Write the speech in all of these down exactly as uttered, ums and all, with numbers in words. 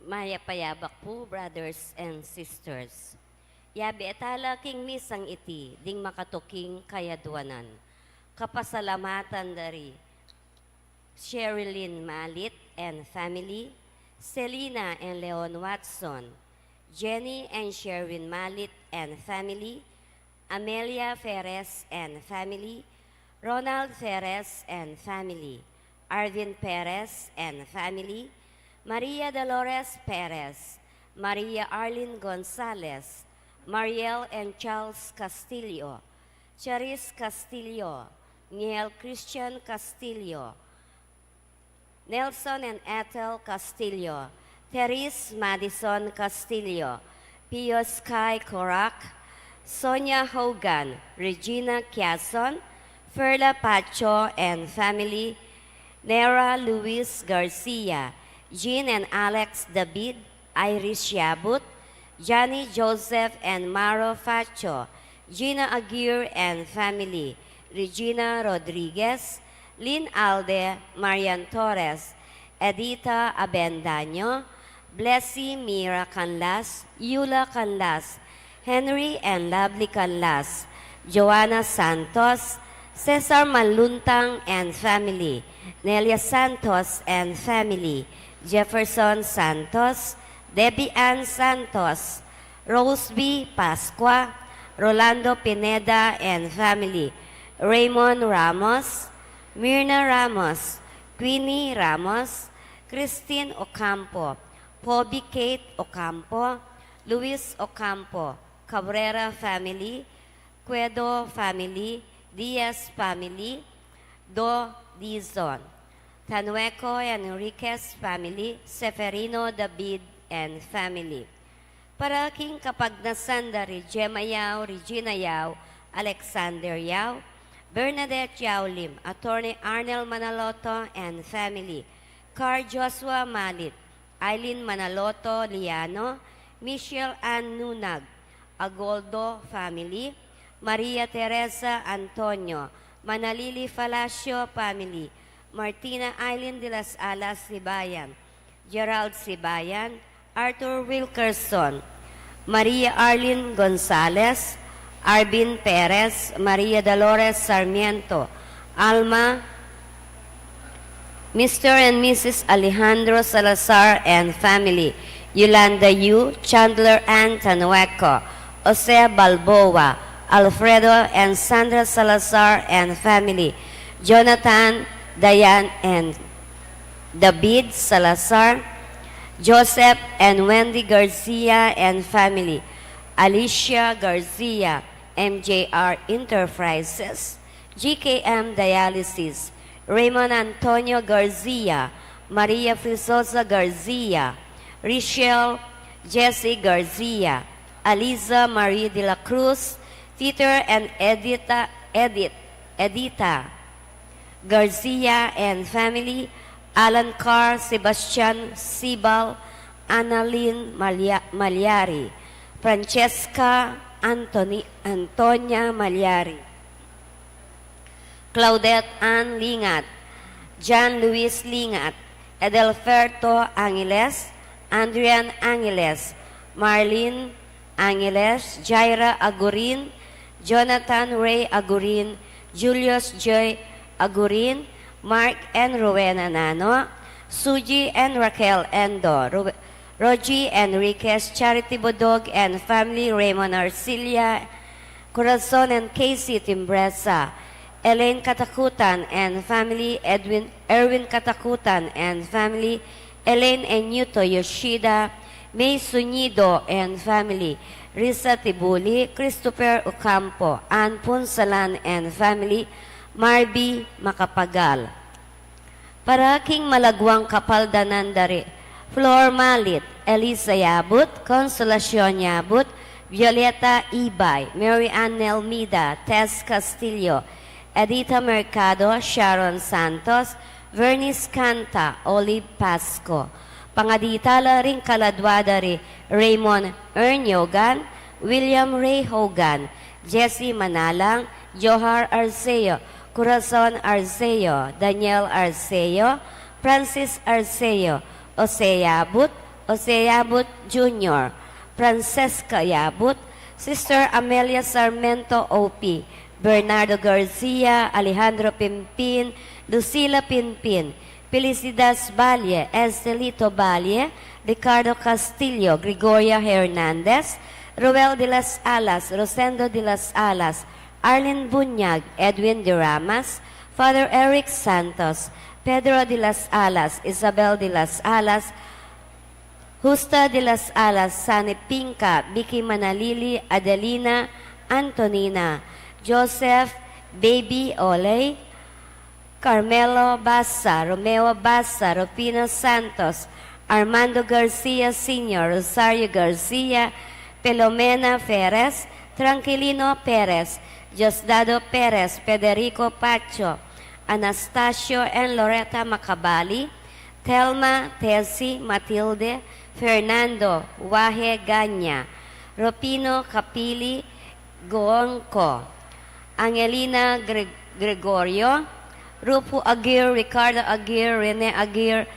Mayap a yabak pu, brothers and sisters. Yabe tala king misang iti ding makatuking kayadwanan. Kapasalamatan da ri Sherilyn Malit and family, Selina and Leon Watson, Jenny and Sherwin Malit and family, Amelia Perez and family, Ronald Perez and family, Arvin Perez and family, Maria Dolores Perez, Maria Arlene Gonzalez, Mariel and Charles Castillo, Charis Castillo, Niel Christian Castillo, Nelson and Ethel Castillo, Therese Madison Castillo, Pius Kai Corac, Sonia Hogan, Regina Quiazon, Ferla Pacho and family, Nera Luis Garcia, Jean and Alex David, Iris Yabut, Johnny Joseph and Maro Facho, Gina Aguirre and family, Regina Rodriguez, Lynn Alde, Marian Torres, Edita Abendaño, Blessy Mira Canlas, Yula Canlas, Henry and Lovely Canlas, Joanna Santos, Cesar Maluntang and family, Nelia Santos and family, Jefferson Santos, Debbie Ann Santos, Rose B. Pascua, Rolando Pineda and family, Raymond Ramos, Mirna Ramos, Queenie Ramos, Christine Ocampo, Poby Kate Ocampo, Luis Ocampo, Cabrera family, Cuedo family, Diaz family, Do Dizon, Tanueco Enriquez family, Seferino David and family. Para king kapagnasan da ri Gemma Yao, Regina Yao, Alexander Yao, Bernadette Yao Lim, Attorney Arnel Manaloto and family, Car Joshua Malit, Eileen Manaloto Liano, Michelle Ann Nunag, Agoldo family, Maria Teresa Antonio, Manalili Falacio family, Martina Eileen de las Alas Sibayan, Gerald Sibayan, Arthur Wilkerson, Maria Arlene Gonzalez, Arvin Perez, Maria Dolores Sarmiento, Alma, Mister and Missus Alejandro Salazar and family, Yolanda Yu, Chandler Ann Tanueco, Jose Balboa, Alfredo and Sandra Salazar and family, Jonathan, Diane and David Salazar, Joseph and Wendy Garcia and family, Alicia Garcia, M J R Enterprises, G K M Dialysis, Raymond Antonio Garcia, Maria Frisosa Garcia, Richelle Jesse Garcia, Aliza Marie de la Cruz, Peter and Edita, Edith, Edita Garcia and family, Alan Carr, Sebastian Sibal, Annalyn Malia-, Maliari, Francesca Antoni-, Antonia Maliari, Claudette Ann Lingat, John Luis Lingat, Edelferto Angeles, Andrian Angeles, Marlene Angeles, Jaira Agurin, Jonathan Ray Agurin, Julius J Agurin, Mark and Rowena Nano, Suji and Raquel Endo, Ru-, Rogie Enriquez, Charity Bodog and family, Raymond Arcilia, Corazon and Casey Timbresa, Elaine Katakutan and family, Edwin, Erwin Katakutan and family, Elaine and Yuto Yoshida, May Sunido and family, Risa Tibuli, Christopher Ocampo, Ann Punsalan and family, Marby Macapagal. Para king malagwang kapaldanan da ri Flor Malit, Elisa Yabut, Consolacion Yabut, Violeta Ibay, Mary Ann Nelmida, Tess Castillo, Edita Mercado, Sharon Santos, Vernice Canta, Olive Pasco. Pangadi tala ring kaladwa da ri Raymond Ernyogan, William Ray Hogan, Jesse Manalang, Johar Arceo, Corazon Arceo, Daniel Arceo, Francis Arceo, Jose Yabut, Jose Yabut Junior, Francesca Yabut, Sister Amelia Sarmiento O P, Bernardo Garcia, Alejandro Pimpin, Lucila Pimpin, Felicidad Valle, Estelito Valle, Ricardo Castillo, Gregoria Hernandez, Roel de las Alas, Rosendo de las Alas, Arlene Bunyag, Edwin de Ramas, Father Eric Santos, Pedro de las Alas, Isabel de las Alas, Justa de las Alas, Sani Pinca, Vicky Manalili, Adelina, Antonina, Joseph, Baby Olay, Carmelo Basa, Romeo Basa, Rufino Santos, Armando Garcia Senior, Rosario Garcia, Pelomena Perez, Tranquilino Perez, Diosdado Perez, Federico Pacho, Anastasio and Loretta Macabali, Thelma, Tessie, Matilde, Fernando, Wahe Ganya, Rufino Capili, Gonco, Angelina Gre-, Gregorio, Rupu Aguirre, Ricardo Aguirre, Rene Aguirre,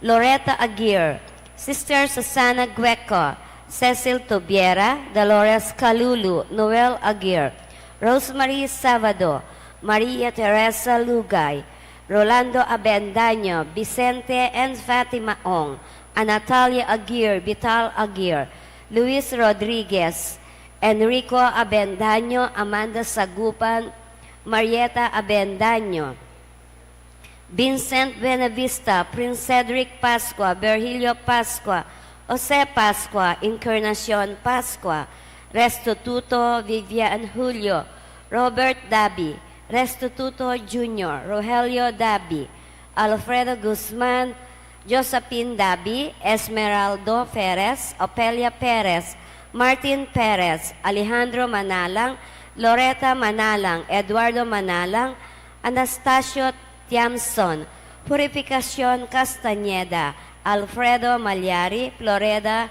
Loretta Aguirre, Sister Susana Gueco, Cecil Tubiera, Dolores Calulu, Noel Aguirre, Rosemary Sabado, Maria Teresa Lugay, Rolando Abendaño, Vicente and Fatima Ong, Anatalia Aguirre, Vital Aguirre, Luis Rodriguez, Enrico Abendaño, Amanda Sagupan, Marieta Abendaño, Vincent Buenavista, Prince Cedric Pascua, Virgilio Pascua, Jose Pascua, Encarnacion Pascua, Restituto Vivian Julio, Robert Dabi, Restituto Junior, Rogelio Dabi, Alfredo Guzman, Josephine Dabi, Esmeraldo Perez, Opelia Perez, Martin Perez, Alejandro Manalang, Loretta Manalang, Eduardo Manalang, Anastasio Tiamson, Purificacion Castañeda, Alfredo Malyari, Floreda,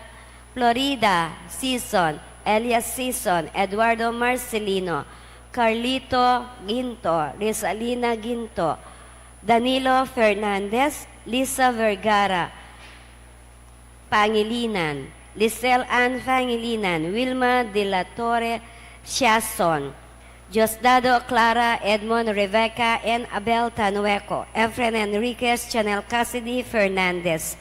Florida Sison, Elias Sison, Eduardo Marcelino, Carlito Ginto, Rizalina Ginto, Danilo Fernandez, Lisa Vergara, Pangilinan, Lisel Ann Pangilinan, Wilma de la Torre Siason, Diosdado Clara Edmond Rebecca and Abel Tanueco, Efren Enriquez, Chanel Cassidy Fernandez,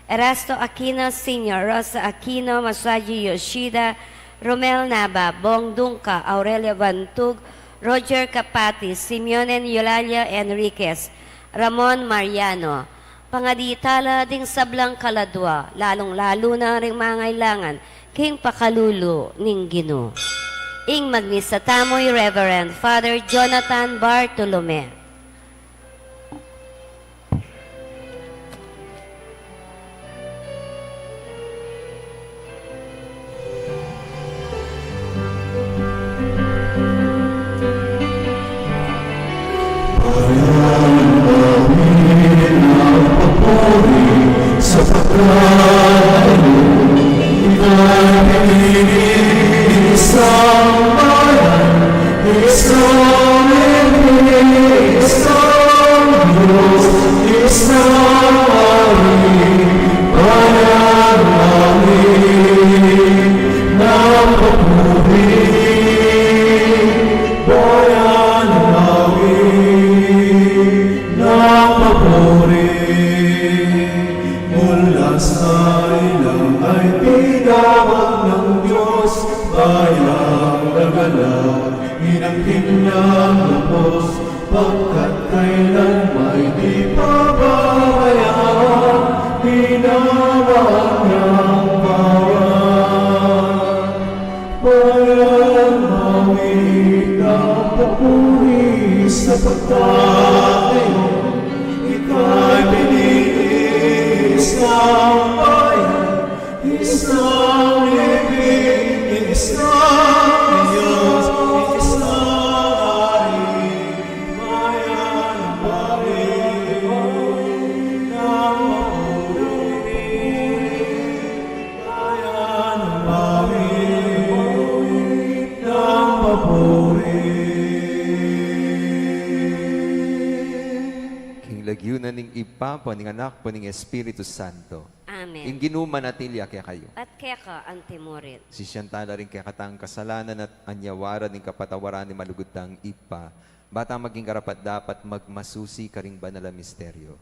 Erasto Aquino Senior, Rosa Aquino, Masaji Yoshida, Romel Nava, Bong Dungca, Aurelio Bantug, Roger Capati, Simeon and Eulalia Enriquez, Ramon Mariano. Pangadi tala ding sablang kaladua, lalung-lalu na ring mangailangan king pakalulu ning Ginu. Ing magmisa tamu i Reverend Father Jonathan Bartolome. Mula sa ilang ay tinawag ng Diyos, bayang naganap, inangkin niyang lubos, pagkat kailan may di pababayaan, tinawag niyang bayan. Bayan mawit ng papuri sa pagkakayo, ika'y biniis ng bayan, isang ibig, isang Diyos, isang hari. Bayan mawit ng papuri. King lagyu na ning Ibpa, ning Anak, ning Espiritu Santo. Amen. Ing Ginu manatili ya kekayu. At keka antimurin. Sisian tala ring kekatang kasalanan at anyawaran ing kapatawaran ning malugud tang Ibpa, ba tang maging karapat-dapat magmasusi karing banal a misteryo.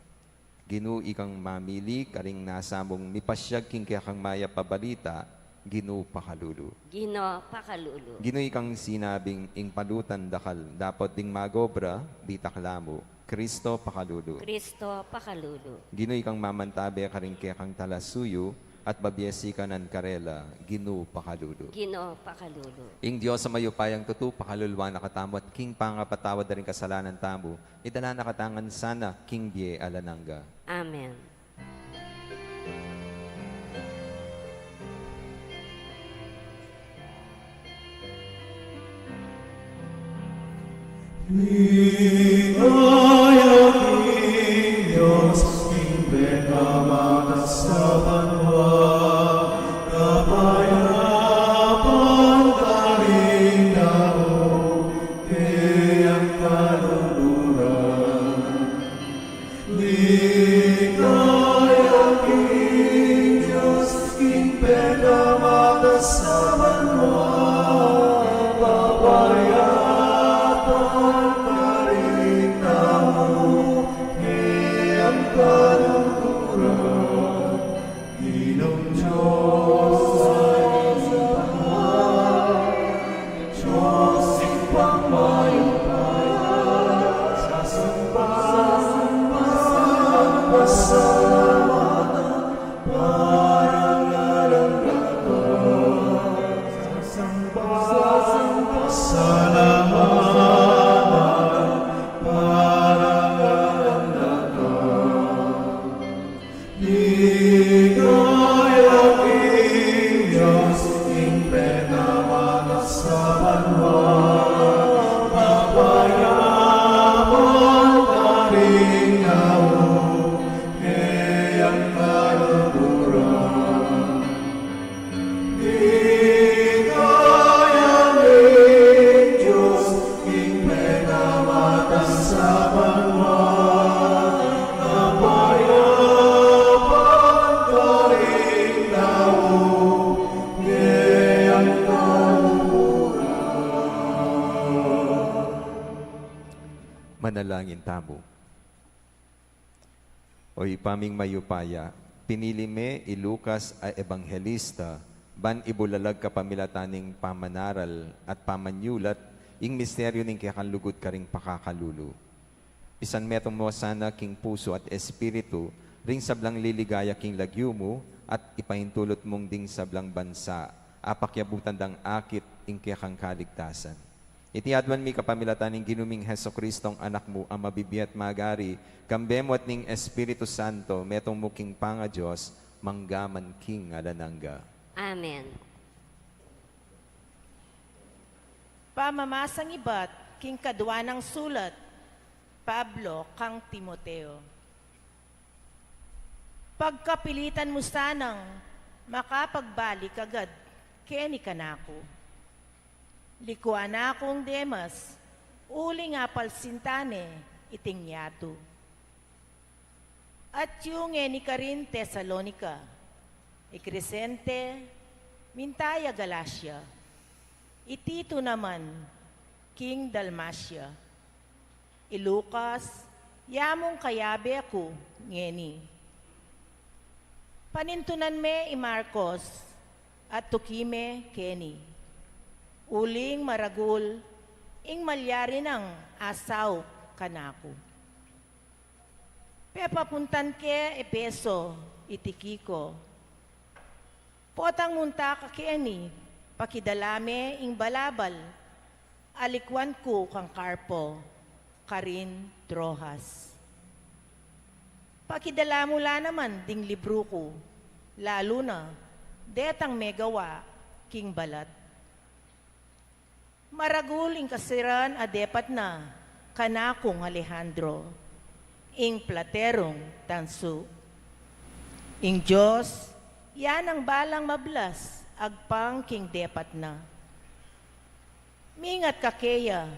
Ginu, ikang mamili karing nasa mung mipasyag king kekang mayap a balita, Ginu pakalulu. Ginu pakalulu. Ginu, ikang sinabing ing palutan dakal, dapot ding magobra, bitak la mu, Kristo pakalulu. Kristo pakalulu. Ginu, ikang mamantabe karing kekang talasuyu, at babie sikanan karela, Ginu pakalulu. Ginu pakalulu. Ing Dios a mayupayang tutu pakaluluan na katamu at king pangapatawad da ring kasalanan tamu, idala na katamu ngan sana king bie alang angga. Amen. Ligaya king Dios, king pekamatas a banua, kapayapan karing tau, kayang kaluguran. Ligaya king Dios, king pekamatas a banua, kapayapan karing tau, kayang kaluguran. Ginung Dios, Dios ing pangmayupaya, sasamba, sasamba, pasalamatan, parangalan, sasamba, sasamba, pasalamatan, parangalan. Ligaya king Dios, king pekamatas a banua, kapayapan karing tau, kayang kaluguran. Ligaya king Dios, king pekamatas a banua, kapayapan karing tau, kayang kaluguran. Manalangin tamu. O Ibpa ming mayupaya, pinili me i Lucas a ebanghelista, ban ibulalag kapamilatan ning pamanaral at pamanyulat ing misteryo ning kekang lugud karing pakakalulu. Pisan metung mu sana king pusu at espiritu ring sablang liligaya king lagyu mu at ipaintulut mung ding sablang bansa, apakyabutan dang akit ing kekang kaligtasan. Iti aduan mi kapamilatan ning Ginu ming Jesucristo, Anak mu, a mabibie at magari, kambe mu at ning Espiritu Santo, metung mu king pangaDios, mangga man king alang angga. Amen. Pamamasang ibat king kadua nang sulat Pablo kang Timoteo. Pagkapilitan mu sanang makapagbalik agad keni kanaku. Likuan na kung Demas, uling apalsintan ne iting yatu. At yung ngeni karin Tesalonica, i Crescente, minta ya Galacia, i Tito naman king Dalmacia. I Lucas, ya mung kayabe ku ngeni. Panintunan me i Marcos at tuki me keni. Uling maragul ing malyari nang asaup kanaku. Pepapuntan ke Efeso i Tikiko. Potang munta ka keni, pakidala me ing balabal a likuan ku kang Carpo, karin Troas. Pakidala mu la naman ding libru ku, lalu na detang megawa king balat. Maragul ing kasiran a depat na kanakung Alejandro, ing platerung tansu. Ing Dios, ya nang balang mablas agpang king depat na. Mingat ka keya,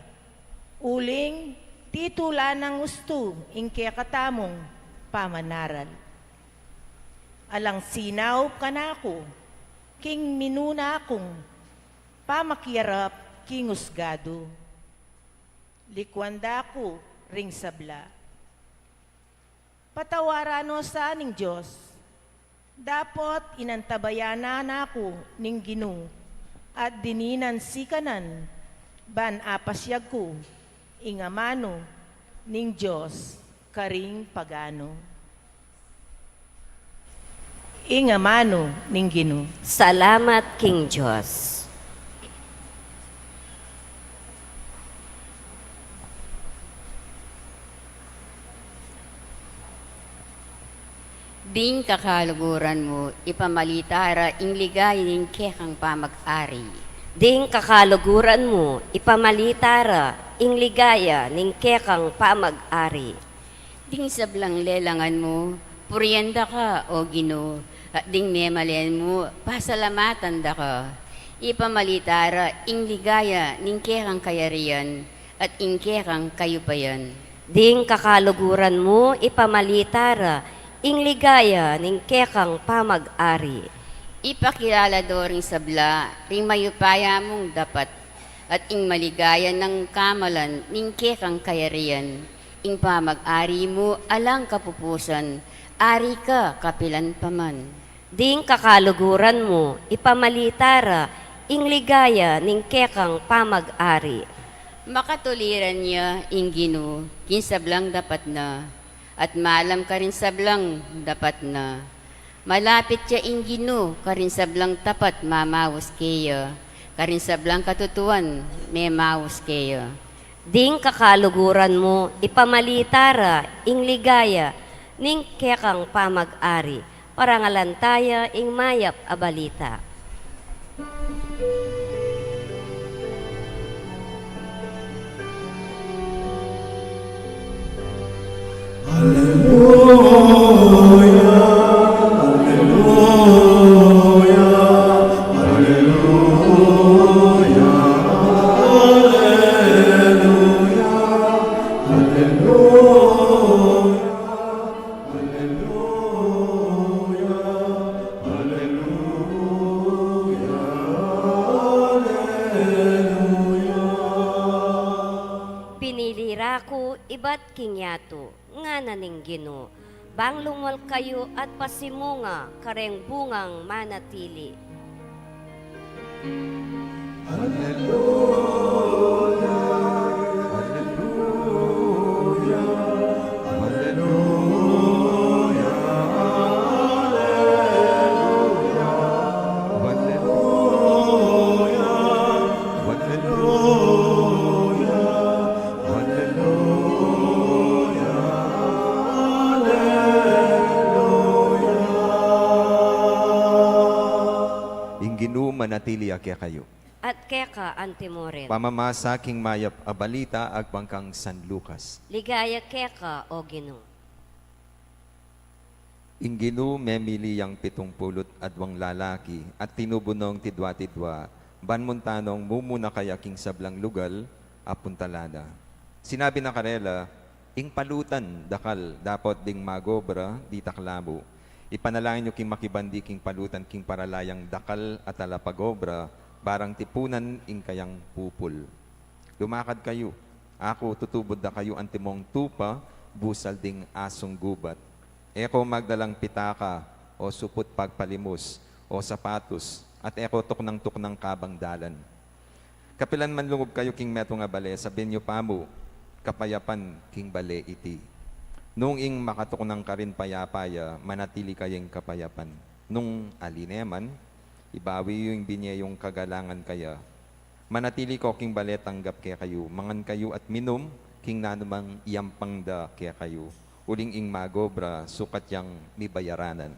uling titulan nang ustu ing kekatamung pamanaral. Alang sinaup kanaku king minuna kung pamakiarap king usgadu. Likuan da ku ring sabla. Patawaran no sa ning Dios, dapot inantabayanan na ku ning Ginu, at dininan sikanan ban apasiag ku ing amanu ning Dios karing paganu. Ing amanu ning Ginu. Salamat king Dios. Ding kakaluguran mu, ipamalita ra ing ligaya ning kekang pamag-ari. Ding kakaluguran mu, ipamalita ra ing ligaya ning kekang pamag-ari. Ding sablang lelangan mu, purian da ka, O Ginu, at ding memalen mu, pasalamatan da ka. Ipamalita ra ing ligaya ning kekang kayarian, at ing kekang kayupayan. Ding kakaluguran mu, ipamalita ra ing ligaya ning kekang pamag-ari. Ipakilala do ring sabla ring mayupaya mung dapat, at ing maligaya nang kamalan ning kekang kayarian. Ing pamag-ari mu alang kapupusan, ari ka kapilan pa man. Ding kakaluguran mu, ipamalita ra ing ligaya ning kekang pamag-ari. Makatuliran ya ing Ginu king sablang dapat na, at malam karing sablang dapat na. Malapit ya ing Ginu karing sablang tapat mamaus keya, karing sablang katutuan memaus keya. Ding kakaluguran mu, ipamalita ra ing ligaya ning kekang pamag-ari. Parangalan taya ing mayap a balita. Aleluya, aleluya, aleluya, aleluya, aleluya, aleluya, aleluya. Pinili ra ku ibat king yatu, ngana ning Ginu, bang lumwal kayu at pasimunga kareng bungang manatili. Aleluya, aleluya, aleluya, aleluya, aleluya, aleluya. Aleluya, aleluya. Ing Ginu manatili ya kekayu. At keka antimurin. Pamamasa king mayap a balita agpang kang San Lucas. Ligaya keka, O Ginu. Ing Ginu memili yang pitung pulu't adwang lalaki at tinubu nong tidwa-tidwa, ban munta nong mumuna kaya king sablang lugal a puntalan na. Sinabi na karela, ing palutan dakal, dapot ding mag-obra ditak la mu. Ipanalangin yu king makibandi king palutan king paralayang dakal a talapag-obra, barang tipunan ing kayang pupul. Lumakad kayu, aku tutubud da kayu antimong tupa, busal ding asung gubat. E ko magdalang pitaka, o suput pagpalimus, o sapatus, at e ko tuknang-tuknang kabang dalan. Kapilan man lungub kayu king metung a bale, sabyan yu pa mu, kapayapan king bale iti. Nung ing makatuknang karin payapa ya, manatili kaya ing kapayapan. Nung ali ne man, ibawi yu ing binie yung kagalangan kaya. Manatili ko king bale tanggap kekayu, mangan kayu at minum king nanumang iyampang da kekayu, uling ing mag-obra sukat yang mibayaranan.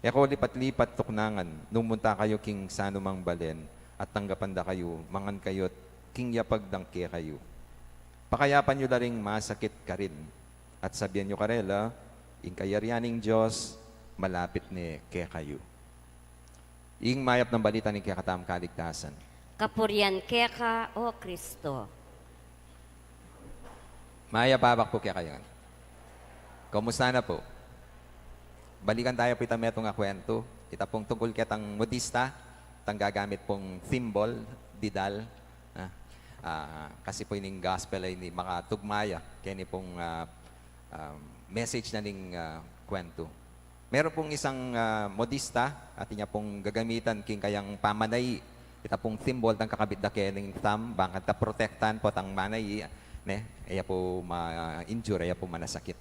E ko lipat-lipat tuknangan, nung munta kayu king sanumang balen at tanggapan da kayu, mangan kayu't king yapag dang kekayu. Pakayapan yu la ring masakit karin, at sabyan yu karela, ing kayarian ning Dios malapit ne kekayu. Ing mayap nang balita ning kekatamung kaligtasan. Kapurian keka, O Kristo. Mayap a abak pu kekayu ngan. Kumusta na pu? Balikan taya pu itang metung a kwentu. Ita pung tungkul ketang modista, itang gagamit pung thimble, didal. Ah, ah, kasi pu ining gospel ay ini makatugma ya keni pung, ah, ah, message na ning, ah, kwentu. Meron pung isang, ah, modista, atin ya pung gagamitan king kayang pamanai, ita pung thimble, itang kakabit da kening thumb, bang kanita protektan potang manai, ne? E ya pu ma-injure, e ya pu manasakit.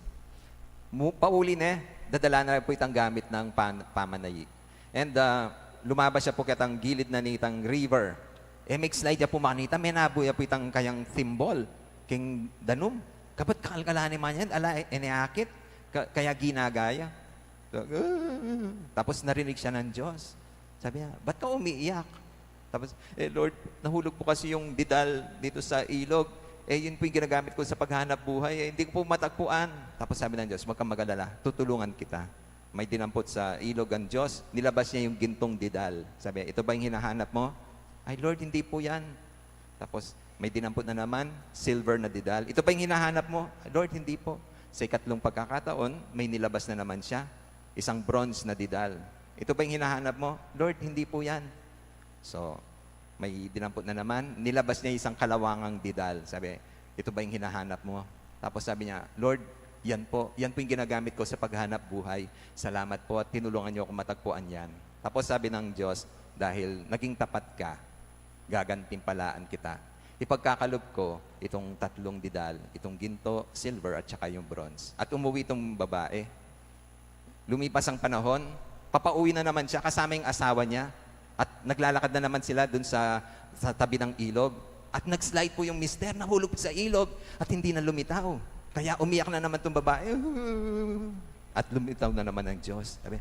Mu-, pauli ne, dadala na pu itang gamit nang pan-, pamanai. And, ah, lumabas ya pu ketang gilid na nitang river. E, mag-slide ya pu makanita, menabu ya pu itang kayang thimble king danum. Kabat kakalkala ne man yan, ala, e, e ne akit. Ka-, kaya ginaga ya. Tapos narinig siya ng Diyos. Sabi niya, "Ba't ka umiiyak?" Tapos, "Eh, Lord, nahulog po kasi yung didal dito sa ilog. Eh, yun po yung ginagamit ko sa paghanap buhay. Eh, hindi ko po matagpuan." Tapos sabi ng Diyos, "Huwag kang mag-alala. Tutulungan kita. May dinampot sa ilog ang Diyos. Nilabas niya yung gintong didal." Sabi, "Ito ba yung hinahanap mo?" "Ay, Lord, hindi po yan." Tapos, may dinampot na naman, silver na didal. "Ito ba yung hinahanap mo?" "Lord, hindi po." Sa ikatlong pagkakataon, may nilabas na naman siya, isang bronze na didal. "Ito ba yung hinahanap mo?" "Lord, hindi po yan." So, may dinampot na naman, nilabas niya isang kalawangang didal. Sabi, "Ito ba yung hinahanap mo?" Tapos sabi niya, "Lord, yan po. Yan po yung ginagamit ko sa paghanap buhay. Salamat po at tinulungan niyo ako matagpuan yan." Tapos sabi ng Diyos, "Dahil naging tapat ka, gagantimpalaan kita. Ipagkakalob ko itong tatlong didal, itong ginto, silver, at saka yung bronze." At umuwi itong babae. Lumipas ang panahon, papauwi na naman siya kasama yung asawa niya. At naglalakad na naman sila dun sa, sa tabi ng ilog. At nag-slide po yung mister, nahulog sa ilog at hindi na lumitaw. Kaya umiyak na naman itong babae. At lumitaw na naman ang Diyos. Sabi,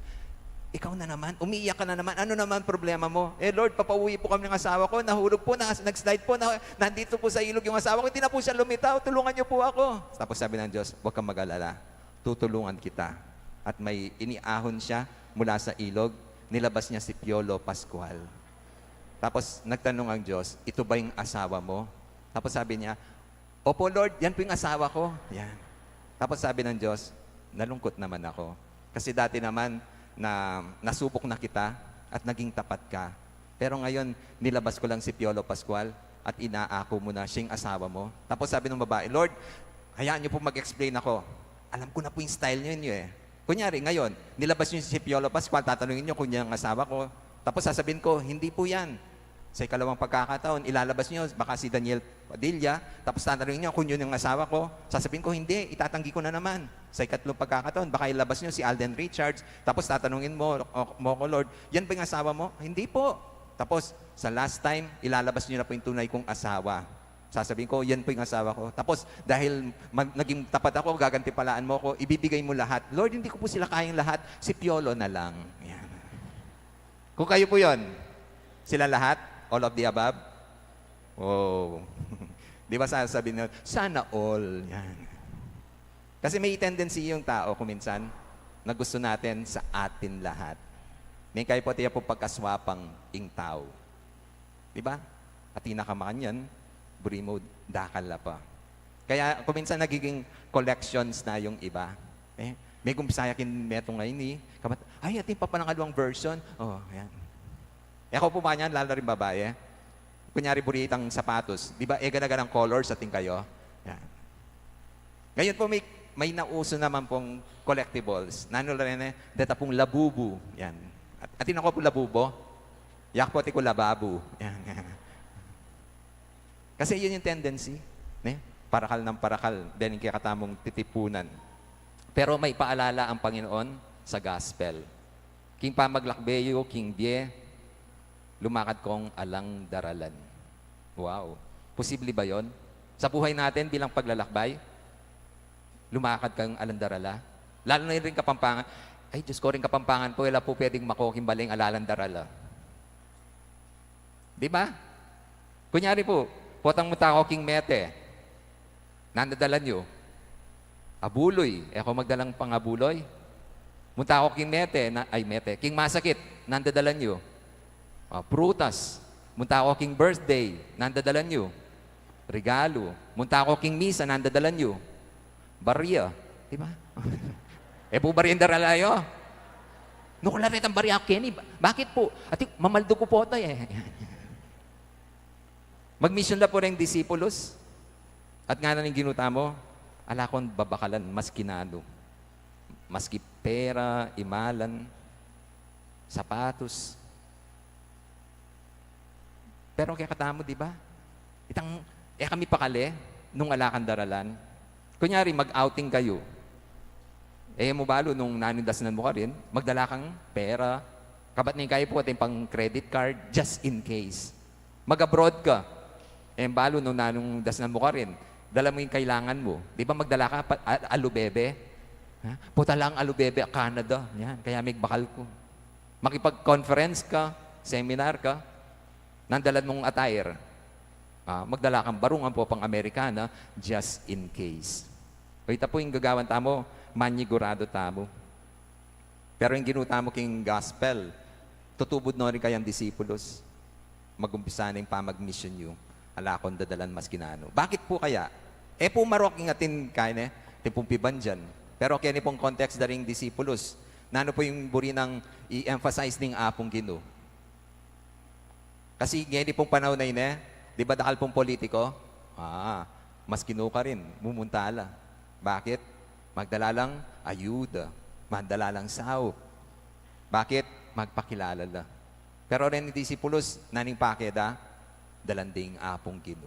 "Ikaw na naman, umiiyak ka na naman. Ano naman problema mo?" "Eh, Lord, papauwi po kami ng asawa ko. Nahulog po, na, nag-slide po, na, nandito po sa ilog yung asawa ko. Hindi na po siya lumitaw. Tulungan niyo po ako." Tapos sabi ng Diyos, "Huwag kang mag-alala. Tutulungan kita." At may iniahon siya mula sa ilog. Nilabas niya si Piolo Pascual. Tapos nagtanong ang Diyos, "Ito ba yung asawa mo?" Tapos sabi niya, "Opo, Lord, yan po yung asawa ko." Yan. Tapos sabi ng Diyos, "Nalungkot naman ako. Kasi dati naman na nasubok na kita at naging tapat ka. Pero ngayon, nilabas ko lang si Piolo Pascual at inaako mo na siyang asawa mo." Tapos sabi ng babae, "Lord, hayaan niyo po mag-explain ako. Alam ko na po yung style niyo, niyo eh. Kunyari, ngayon, nilabas niyo si Piolo Pascual, tatanungin niyo kung yan ang asawa ko. Tapos sasabihin ko, 'Hindi po yan.' Sa ikalawang pagkakataon, ilalabas niyo, baka si Daniel Padilla, tapos tatanungin niyo kung yun yung asawa ko. Sasabihin ko, 'Hindi, itatanggi ko na naman.' Sa ikatlong pagkakataon, baka ilabas niyo si Alden Richards, tapos tatanungin mo, o, mo ko, 'Lord, yan ba yung asawa mo?' 'Hindi po.' Tapos, sa last time, ilalabas niyo na po yung tunay kong asawa. Sasabihin ko, 'Yan po yung asawa ko.' Tapos, dahil mag-, naging tapat ako, gagantipalaan mo ako, ibibigay mo lahat. 'Lord, hindi ko po sila kayang lahat. Si Piolo na lang.'" Yan. Kung kayo po yun, sila lahat, all of the above? Oh. Di ba sasabihin nyo, "Sana all." Yan. Kasi may tendency yung tao kung minsan na gusto natin sa atin lahat. May kayo po tiya po pagkaswapang ing tao. Di ba? Atin na ka makanyan, buri mo, dakal la pa. Kaya kung minsan nagiging collections na yung iba. Eh, may gumpisa ya king metung a ini, kamat, "Ay, atin pa palang aluang version." Oh, yan. E ko po ba yan, lalo na rin babae? Kunyari, buri itang sapatos. Di ba, e gana-ganang colors atin kayo? Yan. Ngayon po, may, may nauso naman pong collectibles. Nanu la rin eh, deta pong labubu. Yan. At, atin ako po labubo. Yak po, atin ko lababu. Yan. Kasi yun yung tendency, ne? Parakal ng parakal, dahil yung kaya katamong titipunan. Pero may paalala ang Panginoon sa gospel. King pamaglakbe yu king bie, lumakad kong alang daralan. Wow. Posible ba yon? Sa buhay natin bilang paglalakbay, lumakad kang alang darala. Lalo na rin Kapampangan. Ay, Diyos ko, rin Kapampangan po, wala po pwedeng makoking baling alalang darala. Di ba? Kunyari po, potang munta ako king Mete. Nanda dalan yu? Abuloy. E ko magdalang pangabuloy. Munta ako king Mete, na, ay Mete, king Masakit. Nanda dalan yu? Ah, prutas. Munta ako king birthday. Nanda dalan yu? Regalo. Munta ako king misa. Nanda dalan yu? Barya. Di ba? E po barya ing darala yu? Nukularet ang bariak keni. Ba-, bakit po? Ati, mamaldug ku po tayo eh. Magmisyon da po ring disipulos. At ngana ning Ginu tamu, ala kung babakalan, maski nanu. Maski pera, imalan, sapatos. Pero kekatamu, di ba? Itang, e ka mipakali nung ala kang daralan. Kunyari, mag-outing kayu. E mu balu nung nanu ing dasnan mu karin, magdala kang pera. Kabat ning kayu po, atin pang credit card, just in case. Mag-abroad ka. E mu balu nung nanu ing dasnan mu karin, dala mu ing kailangan mu. Di ba magdala ka pa, a-, alubebe? Ha? Puta lang alubebe, Canada. Yan, kaya migbakal ku. Makipag-conference ka, seminar ka, nanu ing dalan mung attire? Ah, magdala kang barung ampo pang Amerikana, just in case. O, ita pu ing gagawan tamu, manigurado tamu. Pero ing Ginu tamu king gospel, tutubud no rin kayang disipulos. Mag-umpisa na ing pamagmisyun yu, ala kong dadalan maski nanu. Bakit pu kaya? E pu marok ing atin kaya ne, atin pung pibandian. Pero keni pung context da ring disipulos, nanu pu ing buri nang i-emphasize ning Apung Ginu? Kasi ngeni pung panaun a ini, di ba dakal pung politiko? Ah, maski nu karin, mumunta la. Bakit? Magdala lang ayuda, magdala lang saup. Bakit? Magpakilala la. Pero reng disipulos, nanu ing pake da? Dalan da ing Apung Ginu.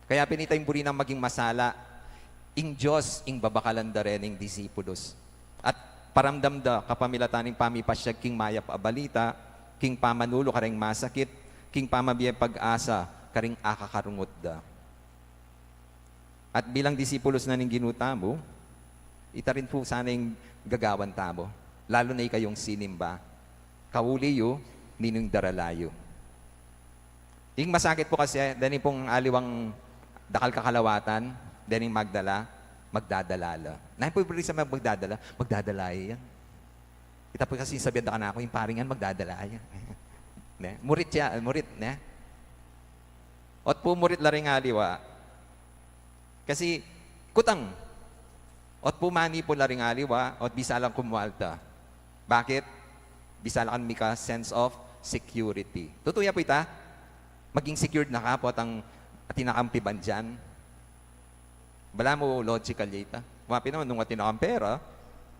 Kaya pin ita ing buri nang maging masala, ing Dios ing babakalan da reng disipulos. At paramdam da kapamilatan ning pamipasyag king mayap a balita, king pamanulu kareng masakit, king pamabie pag-asa kareng akakarungut da. At bilang disipulos na ning Ginu tamu, ita rin pu sana ing gagawan tamu, lalu na ikayung sinimba. Kauli yu, ninu ing darala yu? Ing masakit pu kasi, deni pung aliwang dakal kakalawatan, deni magdala, magdadala la. Nanu pu ing buri nang magdadala? Magdadala ya yan. Ita pu kasi sabian da kanaku, ing pari ngan magdadala ya. Ne? Murit ya, murit, ne? Ot pu murit la ring aliwa. Kasi, kutang. Ot pu manipul la ring aliwa, ot bisa lang kumualta. Bakit? Bisa la kang mika sense of security. Tutu ya pu ita? Maging secured na ka, potang atin na kang pibandian. Balamu logical ya ita. Wa pin naman, nung atin na kang pera,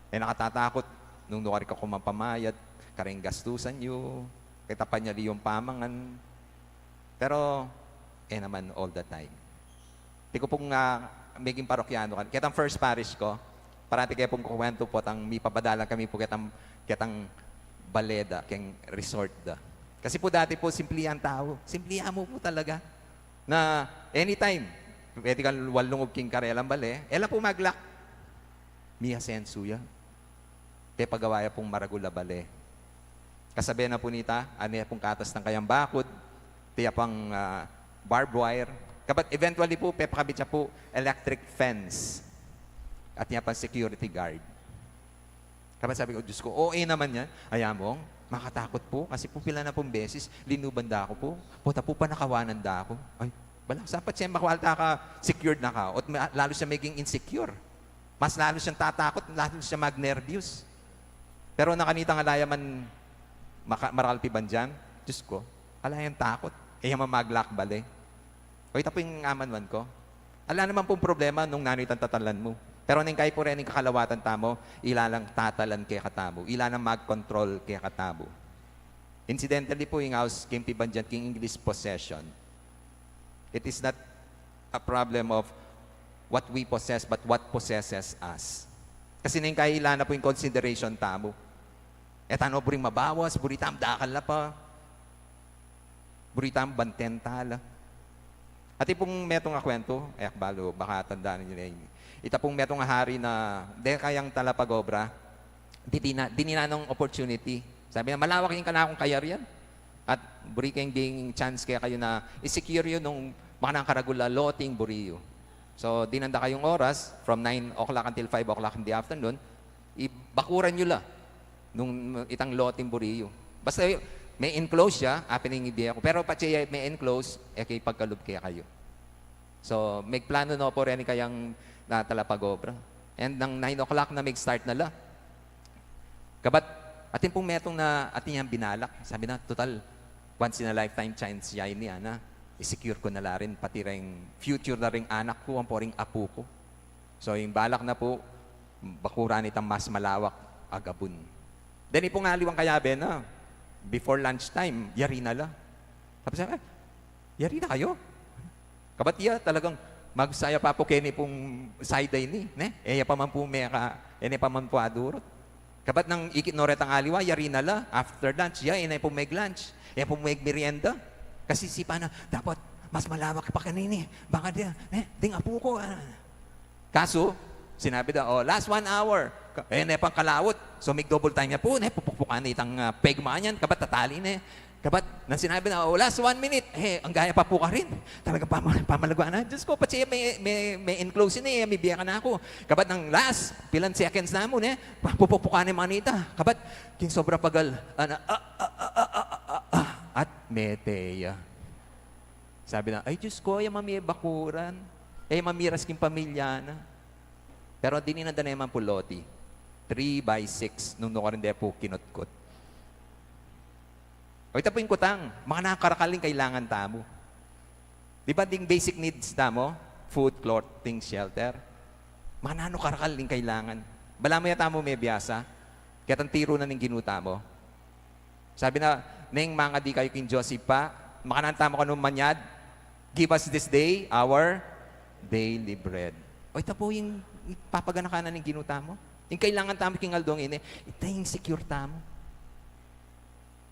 e na ka tatakut nung nu karin ka kumapamayad kareng gastusan yu, keta panyali yung pamangan. Pero, e naman all the time. Tiku pung, ah, meging parokyano kan, ketang first parish ku, parati ke pung kukuwentu, potang mipapadalan kami pu ketang, ketang bale da, keng resort da. Kasi pu dati pu, simple yang tau. Simple ya mu pu talaga. Na anytime, pwede kang walungob king karelang bale, e la pu mag-lock. Miyasensu ya. Pepagawa ya pung maragul a bale. Kasabe na pu nita, ane pung katas nang kayang bakud, tiya pang, ah, barbed wire. Kabat eventually pu, pepakabit ya pu electric fence. At tiya pang security guard. Kabat sabi ku, "Diyos ko, O A naman yan." Ay, among, makatakut pu. Kasi pu, pila na pung beses, linuban da ku pu. Pota pu, panakawanan da ku. Ay, bala, sapat siya makualta ka, secured na ka. Ot ma-, lalo siya maging insecure. Mas lalo siyang tatakut, lalo siya magnerbyos. Pero nung kanita nga ala ya man maka-, marakal pibandian, Diyos ko, ala yang takut. E ya man mag-lock bale. O, ita pu ing amanuan ku. Ala naman pung problema nung nanu itang tatalan mu. Pero neng kayi pu reng kakalawatan tamu, ila lang tatalan kekatamu, ila nang mag-control kekatamu. Incidentally pu, ing aus king pibandian king English possession, it is not a problem of what we possess, but what possesses us. Kasi neng kayi ila na pu ing consideration tamu. E tana buring mabawas, buri tamu dakal la pa. Buri tamu banten tala. Atin pung metung a kwentu, e ku balu, baka tandaan ninyo na ini. Ita pung metung a hari na, deng kayang talapag-obra, didinan, didinan nang opportunity. Sabi na, "Malawak ing kanakung kayarian. At buri keng bibie chance kekayu na i-secure yu nung makanakang karagul a loting buri yu." So, dinan da kayung oras, from nine o'clock until five o'clock in the afternoon, ibakuran yu la nung itang loting buri yu. Basta me-enclose ya, apin ing ibie ku. Pero patse ya me-enclose, e ke ipagkalub kekayu. So, megplano na pu reni kayang, ah, talapag-obra. And nang nine o'clock na, meg-start na la. Kabat, Atin pung metung na atin yang binalak. Sabi na, "Total, once in a lifetime chance ya ini, ana. I-secure ku na la rin, pati ring future na ring anak ku, ampo ring apu ku." So, ing balak na pu, bakuran itang mas malawak a gabun. Then, ipung aliwang kayabe na, before lunchtime, yari na la. Tapos, sabi, "Yari na kayu?" Kabat iya talagang magsaya pa pu keni pung side ini, ne? E ya pa man pu meka, e ne pa man pu adurut. Kabat nang ikit no retang aliwa, yari na la, after lunch, ya, e ne pu meg-lunch, e pu meg-merienda. Kasi isipan na, "Dapat mas malawak pa kanini, baka dia, ne? Ding apu ku, ah." Kasu, sinabi da, "O, last one hour." Ka-, e ne pang kalawut. So, mig-double time ya pu, ne? Pupukpukan ne itang, ah, peg manyan, kabat tatali ne. Kabat, nang sinabi na, "O, last one minute," e, anggaya pa pu karin. Talagang pama-, pamalaguan na. "Diyos ku, patse me, me, me-enclose ini, e, mibie ka na aku." Kabat nang last, pilan seconds na mu, ne? Pa-, pupukpukan ne manita. Kabat, king sobra pagal, ana, ah, ah, ah, ah, ah, ah, ah, at mete ya. Sabi na, "Ay, Diyos ku, e ya mamie bakuran. E ya mamiras king pamilya na." Pero dinan da ne man pu loti. Three by six, nung nukarin de pu kinutkut. O, ita pu ing kutang, makananu karakal ing kailangan tamu. Di ba ding basic needs tamu? Food, clothing, shelter. Makananu karakal ing kailangan. Balamu ya tamu mebiasa. Ketang tiru na ning Ginu tamu. Sabi na, "Neng mangadi kayu king Dios Ibpa, makananu tamu kanu manyad, give us this day our daily bread." O, ita pu ing papaganaka na ning Ginu tamu. Ing kailangan tamu king aldong ini, ita ing secure tamu.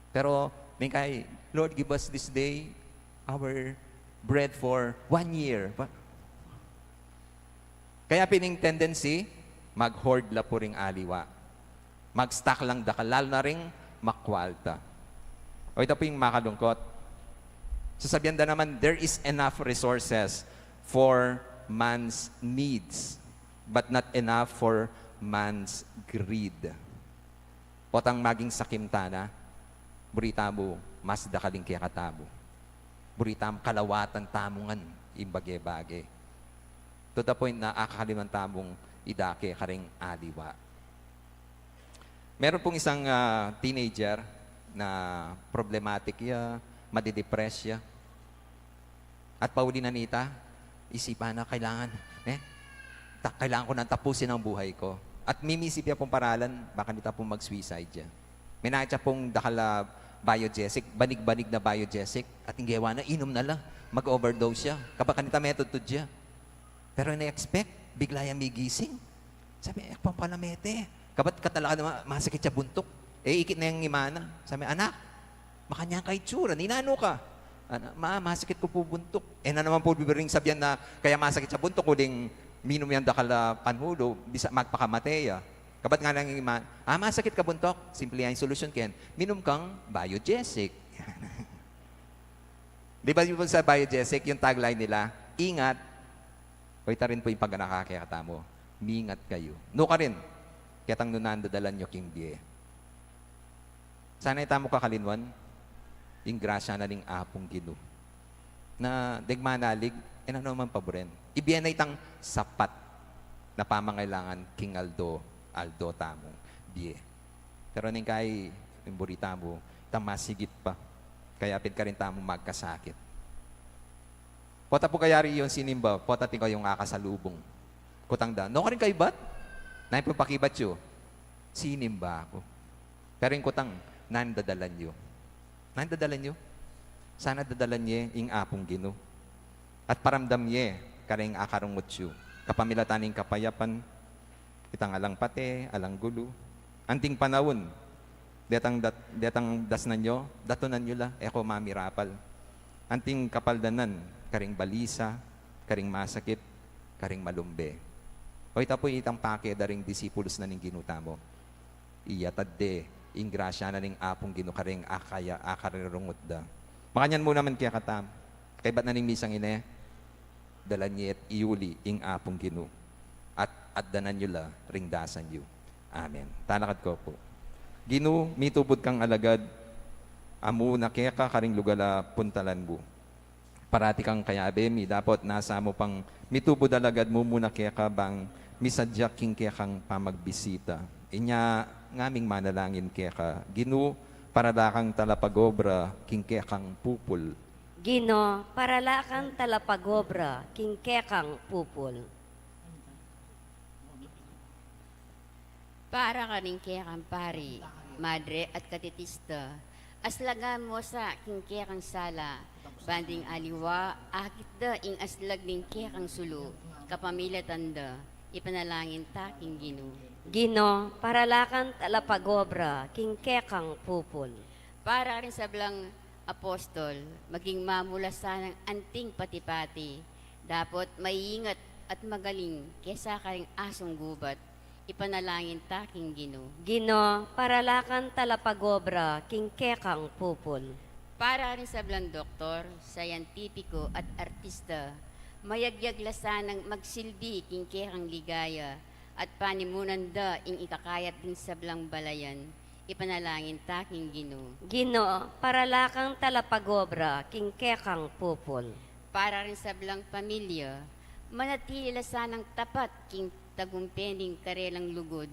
Pero, neng kai, "Lord, give us this day our bread for one year." Pa-, kaya pin ing tendency, mag-hoard la pu ring aliwa. Mag-stock lang dakal, lalu na ring makwalta. O, ita pu ing makalungkot. Sasabian da naman, "There is enough resources for man's needs, but not enough for man's greed." Potang maging sakim tana, buri tamu mas dakal ing kekatamu. Buri tamu kalawatan tamu ngan ing bage-bage. To the point na akakaliwan tamung idake karing aliwa. Meron pung isang, ah, teenager na problematic ya, madidepress ya. At pauli na nita, isipan na kailangan, ne? Ta-, kailangan ku nang tapusin ang buhay ko. At mimisip ya pung paralan, baka nita pung mag-suicide ya. Minakit ya pung dakal a Biogesic, banig-banig na Biogesic, at ing gewa na, inum na la, mag-overdose ya. Kabat kanita metudtud ya. Pero ina-expect, bigla yang migising. Sabi, "E ku pala mete." Kabat katalakad na ma-, masakit ya buntuk. E, ikit na yang ima na. Sabi, "Anak, makanyan ka itsura, ninanu ka?" "Ana, ma, masakit ku pu buntuk." E na naman pu bibie ring sabian na kaya masakit ya buntuk, uling minum yang dakal a panhulo, bisa magpakamate ya. Kabat ngana ning ima, "Ah, masakit ka buntuk? Simple ya ing solusyon ken, minum kang Biogesic." Di ba yung sa Biogesic, yung tagline nila, "Ingat, o ita rin pu ing paganaka kekatamu, mingat kayu." Nukarin, ketang nanu ing dadalan yu king bie. Sana e tamu kakalinwan ing grasya na ning Apung Ginu. Na deng manalig, e na naman paburen. Ibie na itang sapat na pamangailangan king aldo-aldo tamung bie. Pero neng kai, ing buri tamu, itang masigit pa. Kaya pin karin tamu magkasakit. Pota pu kayari yung sinimba, pota atin kayung akasalubung. Kutang da, "Nukarin ka ibat?" "Nanu pu ing pakibat yu?" "Sinimba ku." Pero ing kutang, "Nanu ing dadalan yu? Nanu ing dadalan yu?" Sana dadalan ye ing Apung Ginu. At paramdam ye karing akarungut yu, kapamilatan ning kapayapan, itang alang pate, alang gulu. Anting panaun, detang dat-, detang dasnan yu, datunan yu la, e ko mamirapal. Anting kapaldanan, karing balisa, karing masakit, karing malumbe. O, ita pu itang pake da ring disipulus na ning Ginu tamu. Iyatad de ing grasya na ning Apung Ginu karing akaya, akarurungut da. Makanyan mu naman kekatamu. Kaybat na ning misang ini, dalan ye at iuli ing Apung Ginu, at atdanan yu la ring dasan yu. Amen. Talakad ko pu. Ginu, mitubud kang alagad a mumuna keka karing lugal a puntalan mu. Parati kang kayabe mi, dapot nasa mu pang mitubud a alagad mumuna keka bang misadya king kekang pamagbisita. Inya, Ngaming manalangin keka, Ginu, para la kang talapagobra king kekang pupul. Ginu, para la kang talapagobra king kekang pupul. Para karing kekang pari, madre at katekista, aslagan mu sa king kekang sala, ban ding aliwa, akit da ing aslag ning kekang sulu, kapamilatan da, ipanalangin ta king Ginu. Ginu, para la kang talapagobra king kekang pupul. Para ring sablang apostol, maging mamula sanang anting pati-pati, dapot maingat at magaling kesa karing asung gubat, ipanalangin ta king Ginu. Ginu, para la kang talapagobra king kekang pupul. Para ring sablang doktor, scientifico at artista, mayagyag la sanang magsilbi king kekang ligaya, at panimunan da ing ikakayap ding sablang balayan, ipanalangin ta king Ginu. Ginu, para la kang talapagobra king kekang pupul. Para ring sablang pamilya, manatili la sanang tapat king tagumpe ning karelang lugud,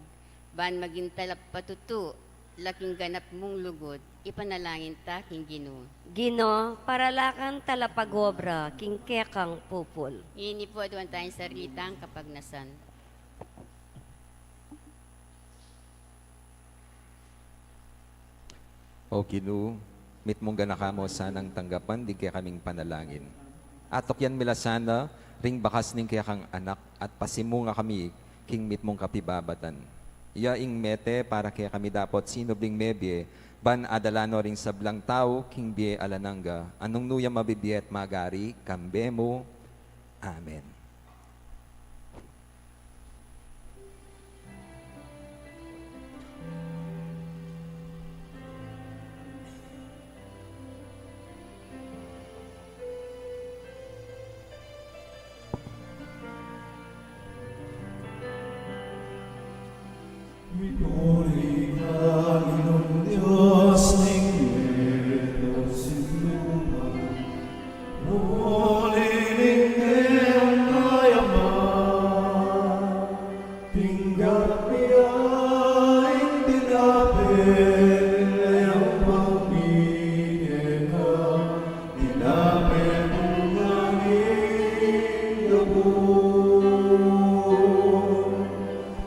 ban maging talapatutu la king ganap mung lugud, ipanalangin ta king Ginu. Ginu, para la kang talapagobra king kekang pupul. Ngeni pu, aduan taya ing sarili tang kapagnasan. O Ginu, mitmung ganaka mu sanang tanggapan ding kekaming panalangin. Atukyan mi la sana ring bakas ning kekang Anak at pasimunga kami king mitmung kapibabatan. Iya ing mete para kekami dapot sinubling mebie, ban adala no ring sablang tau king bie alang angga, a nung nu ya mabibie at magari, kambe mu. Amen. Mipuri ka, Ginung Dios ning metung king lupang, muli ning metung king aman, tinggap ya ing tinape, ing mayupayang bie keka, tinape mung alang angga.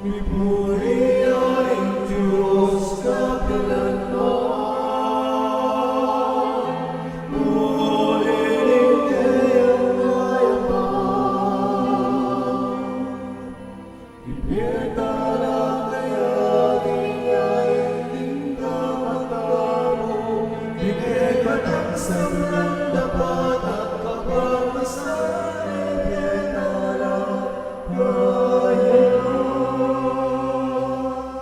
Mipuri ya ing Dios kapilan man, muli ning keyang kayapan. Ibie ta la kaya ing ain ning kapatad mu, ing kekatang sablang dapat at kapagnasan, ibie ta la kaya.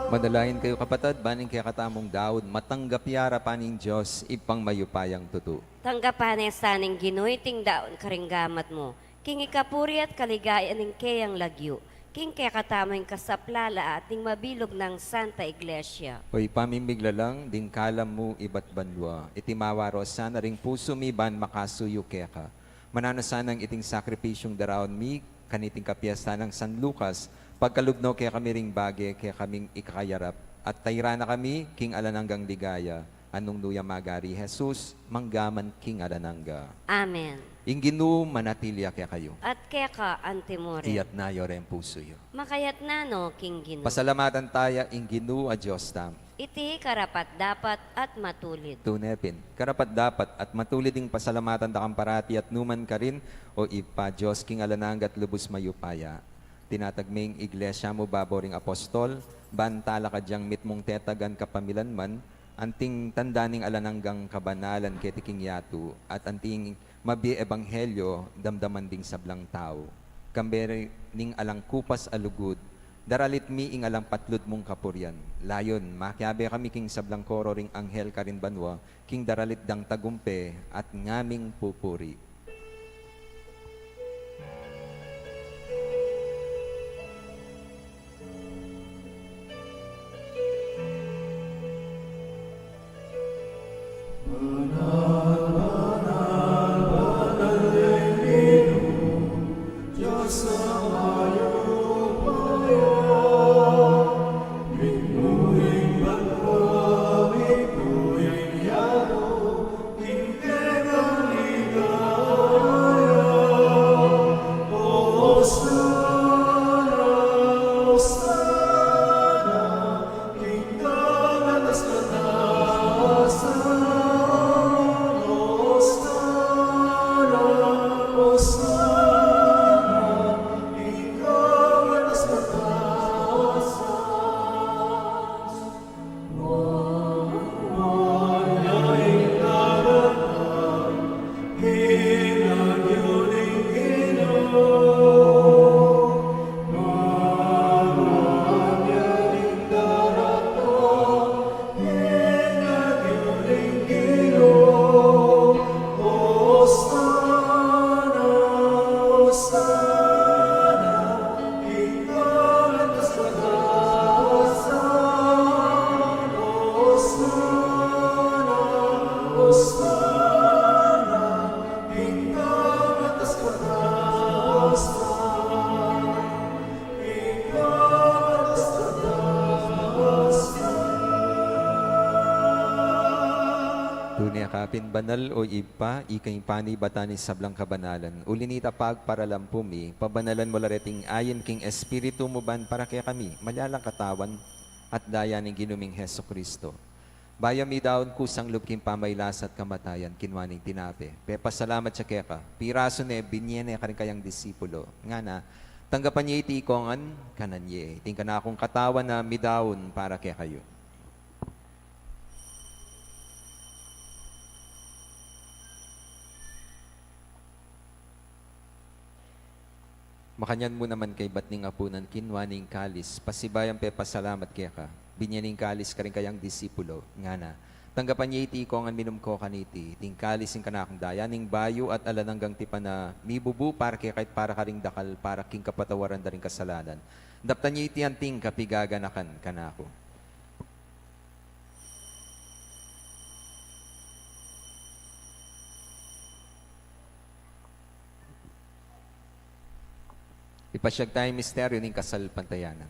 Manalangin kayu, kapatad, ban ing kekatamung daun matanggap ya arapan ning Dios Ibpang mayupayang tutu. Tanggapan na sa ning Ginu iting daun karing gamat mu, king ikapuri at kaligayan ning keyang lagyu, king kekatamung kasaplalan at ning mabilug nang Santa Iglesia. O Ibpa ming miglalang, ding kalam mu ibat banua, iti mawaro sana ring pusu mi ban makasuyu keka. Mananu sanang iting sakripisyung daraun mi kaniting kapiestan nang San Lucas, pagkalub no kekami ring bage kekaming ikakayarap, at tairan na kami king alang anggang ligaya, a nung nu ya magari, Jesus, manggaman king alang angga. Amen. Ing Ginu manatili ya kekayu. At keka antimurin. Iyatas yu reng pusu yu. Makayatas no king Ginu. Pasalamatan taya ing Ginu a Dios tamu. Iti karapat-dapat at matulid. Tune pin, karapat-dapat at matulid ing pasalamatan da kang parati at nu man karin, O Ibpa, Dios king alang angga at lubus mayupaya. Tinatag me ing Iglesia mu babo ring apostol, ban talakad yang mitmung tetagan kapamilan man, anting tanda ning alang anggang kabanalan keti king yatu, at anting mabie ebanghelyo damdaman ding sablang tau. Kambe ning alang kupas a lugud, daralit mi ing alang patlud mung kapurian. Layun, makiabe kami king sablang koro ring anghel karin banua, king daralit dang tagumpe at ngaming pupuri. Pin banal, o Ibpa, ika ing panibatan ning sablang kabanalan. Uli na nita pagparalampu mi, pabanalan mu la reting ayin king Espiritu mu ban para kekami, malyalang katawan at daya ning Ginu ming Jesucristo. Bayu midaun kusang lub king pamailas at kamatayan, kinua ne ing tinape, pepasalamat ya keka, pirasu ne, binie ne karing kayang disipulo, ngana: Tanggapan ye iti ikongan, kanan ye, iti ing kanakung katawan a midaun para kekayu. Makanyan mu naman kaybat ning apunan, kinua ne ing kalis, pasibayu yang pepasalamat keka, binie ne ing kalis karing kayang disipulo, ngana: Tanggapan ye iti ikongan, minum ko kaniti, iti ing kalis ning kanakung daya ning bayu at alang anggang tipan a mibubu para keka at para karing dakal para king kapatawaran da ring kasalanan. Daptan ye iti anting kapigaganakan kanaku. Ipasyag taya ing misteryu ning kasalpantayanan.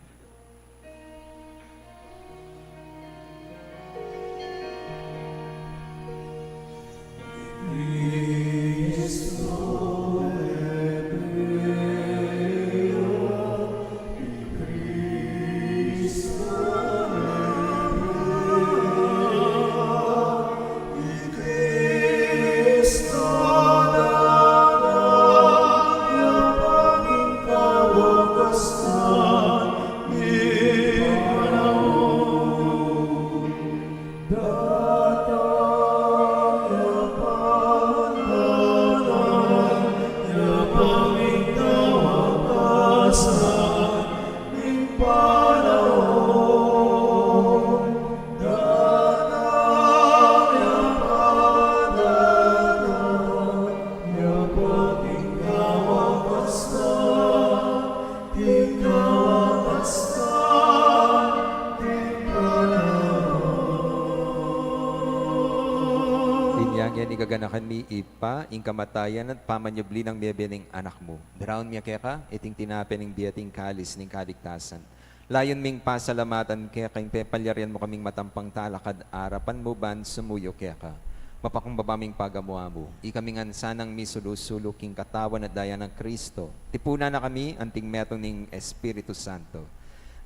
Inya ngan igaganakan mi, Ibpa, ing kamatayan at pamanyubli nang mebie ning Anak mu. Daraun mi keka iting tinape ning bie at ing kalis ning kaligtasan. Layun ming pasalamatan keka ing pepalyarian mu kaming matampang talakad arapan mu ban sumuyu keka. Mapakumbaba ming pagamu-amu, ikami ngan sanang misulu-sulu king katawan at daya nang Kristo. Tipunan na kami anting metung ning Espiritu Santo.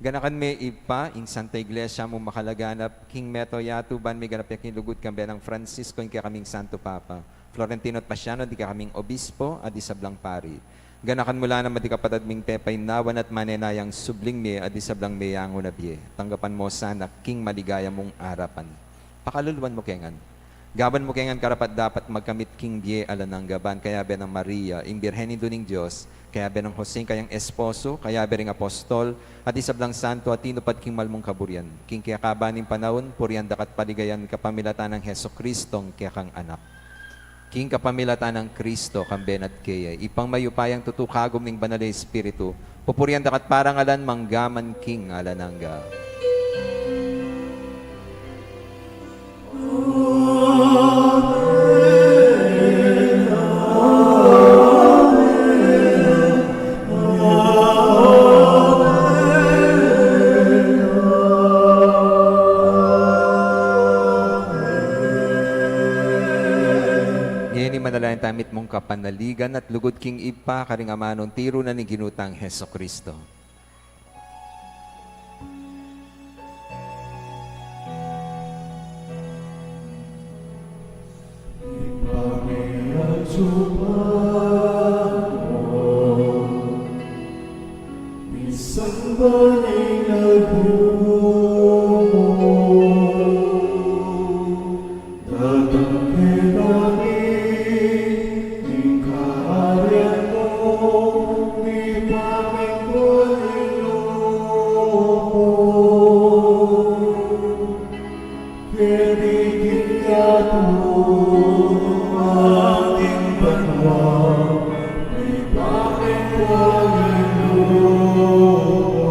Ganakan me, Ibpa, ing Santa Iglesia mung makalaganap king mabilug a yatu ban miganap ya king lugud kambe nang Francisco, ing kekaming Santo Papa, Florentino at Paciano, ding kekaming obispo at ding sablang pari. Ganakan mu la naman ding kapatad ming pepainawan at manenayang subling mie at ding sablang meyangu na bie. Tanggapan mu la sana king maligaya mung arapan. Pakaluluan mu ke ngan. Gawan mu ke ngan karapat-dapat magkamit king bie alang angga ban kayabe nang Maria, ing Birhen Indu ning Dios, kayabe nang Jose, ing kayang esposo, kayabe ring apostol, at ding sablang santo a tinupad king mal mung kaburian, king kekaban ning panaun, purian da ka at paligayan kapamilatan nang Jesucristo, ing kekang Anak. King kapamilatan nang Kristo, kambe na at keye, Ibpang mayupayang tutu, kagum ning Banal a Espiritu, pupurian da ka at parangalan mangga man king alang angga. Ngeni manalangin tamu mitmung kapanaligan at lugud king Ibpa, karing amanung tiru na ning Ginu tang Jesucristo. Misamban ing lagyu mu, datang kekami ing kayarian mu, mipamintuan ing lub mu. Keti king yatu anti king banua, mipamintuan ing lub mu.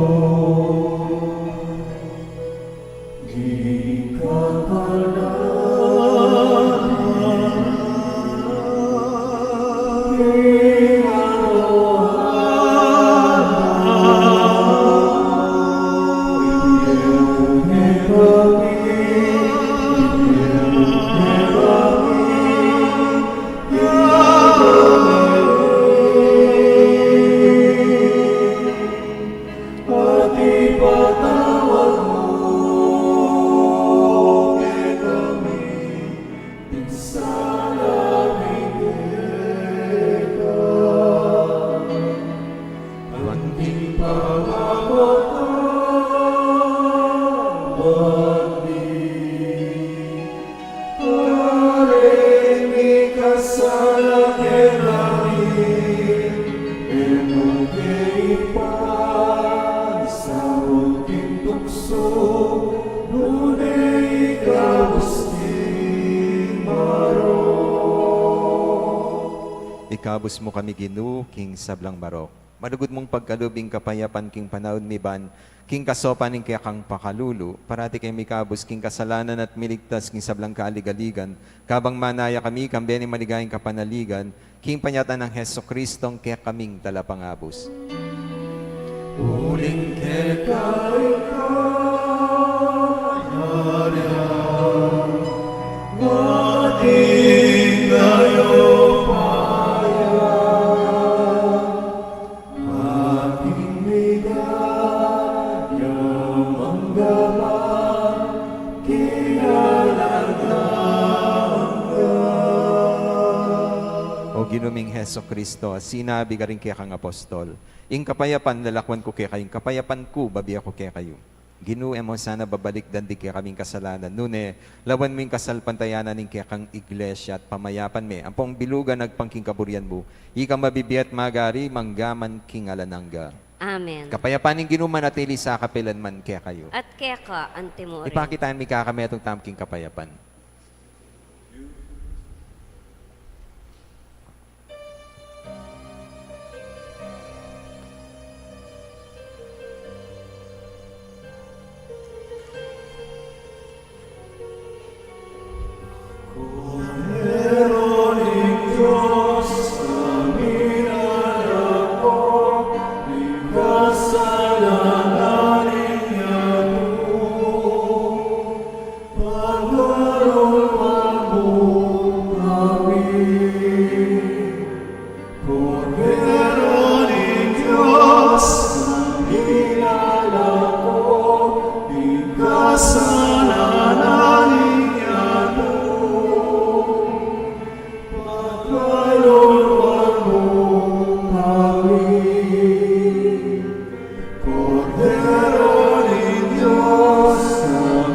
Sala kekami, e mu ke ipaisaul king tuksu, nune ikabus king marok. Ikabus mu kami, Ginu, king sablang marok. Malugud mung pagkalub ing kapayapan king panaun mi ban, king kasaupan ning kekang pakalulu, parati keng mikabus king kasalanan at miligtas king sablang kaligaligan, kabang manaya kami kambe ning maligayang kapanaligan, king panyatang nang Jesucristong kekaming Talapangabus. Uling keka ing kayarian, ating kayupayan, ating ligaya mangga man king alang angga. O Ginu ming Jesucristo, sinabi karing kekang apostol, ing kapayapan lalakwan ku kekayu, ing kapayapan ku bibie ku kekayu. Ginu, e mu sana babalikdan ding kekaming kasalanan, nune lawan mu ing kasalpantayanan ning kekang iglesia at pamayapan me ampong bilugan agpang king kaburian mu, ika mabibie at magari mangga man king alang angga. Amen. Kapayapan ning Ginu manatili sa kapilan man kekayu. At keka antimurin. Ipakit tamu ing kekatamung kapayapan. Kordero ning Dios, a minalako ning kasalanan ning yatu. Pagkaluluan mu kami. Kordero ning Dios, a minalako ning kasalanan ning yatu. Pagkaluluan mu kami. Kordero ning Dios, a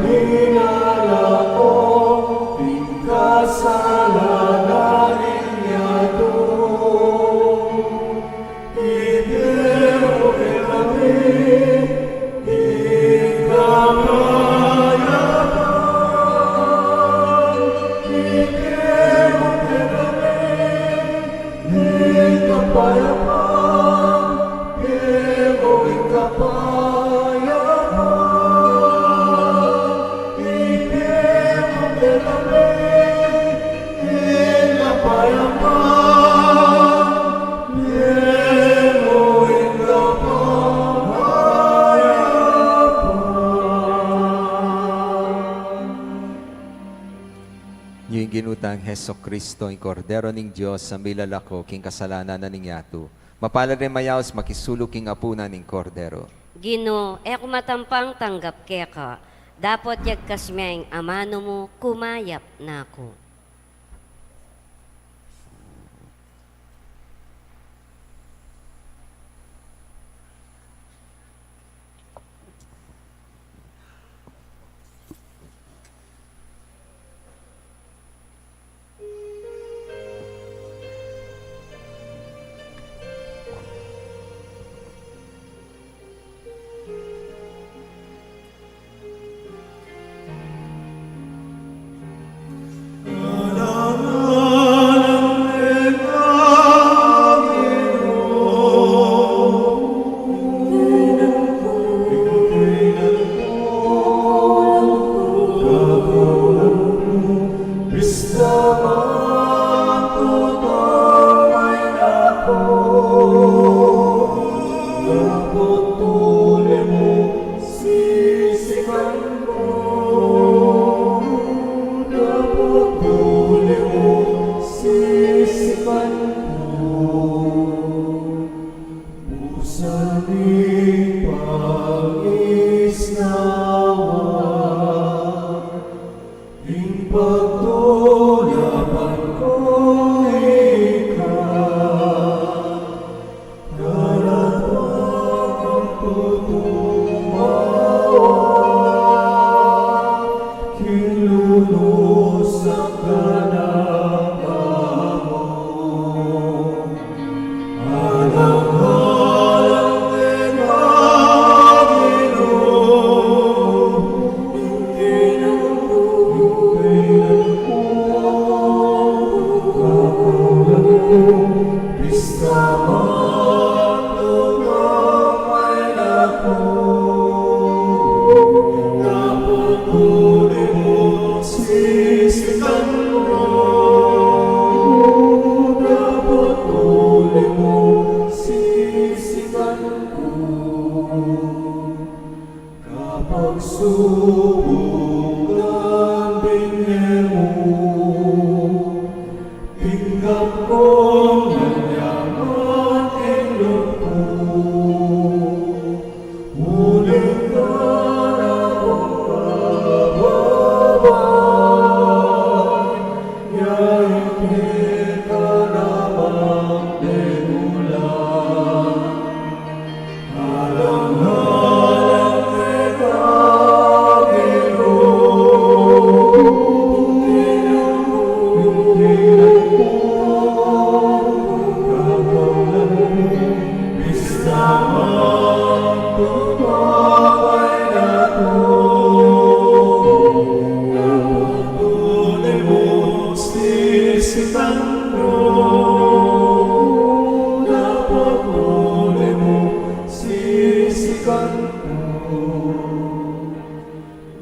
minalako ning kasalanan ning yatu. Ibie mu kekami ing kapayapan. Ibie mu kekami ing kapayapan, ibie mu ing kapayapan, ibie mu kekami ing kapayapan, ibie mu ing kapayapan. Ini ing Ginu tang Jesucristo, ing Kordero ning Dios, a milalako king kasalanan ning yatu. Mapalad ring mayaus makisuluk king apunan ning Kordero. Ginu, e ku matampang tanggap keka, dapot yagkas me ing amanu mu, kumayap na ku.